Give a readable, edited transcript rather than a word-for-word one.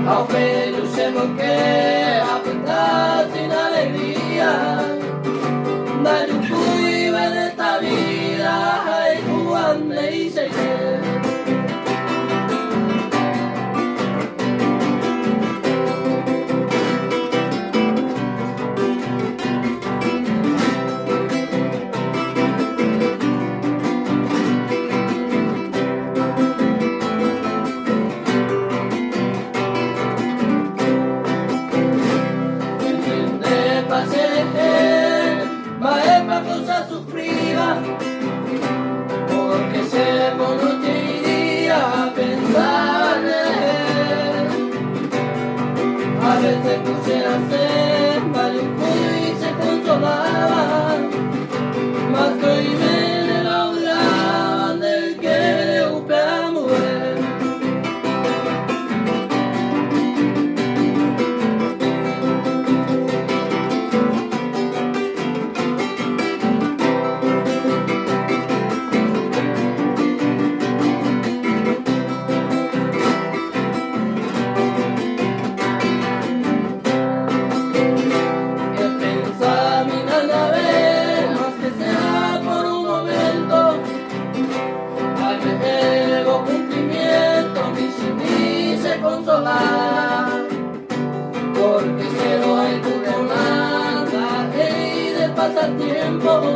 Ha upeju chemboyke apyta sin alegría Ndajukúiva en esta vida ha'eikúva ndeichaite. Entendépa cherehe mba'épa ko che asufríva, pórke che ko noche y día apensáva nderehe. A vése ku che rasẽ mbayukúi chekonsoláva, mas ke oiméne la ovy'áva nde ykére upe ambue. Epensamína ndave, más que sea por un momento, Ame'ẽvo cumplimiento michĩmi che consola, Porque che rohayhu porã ndaha'éi de pasatiempo.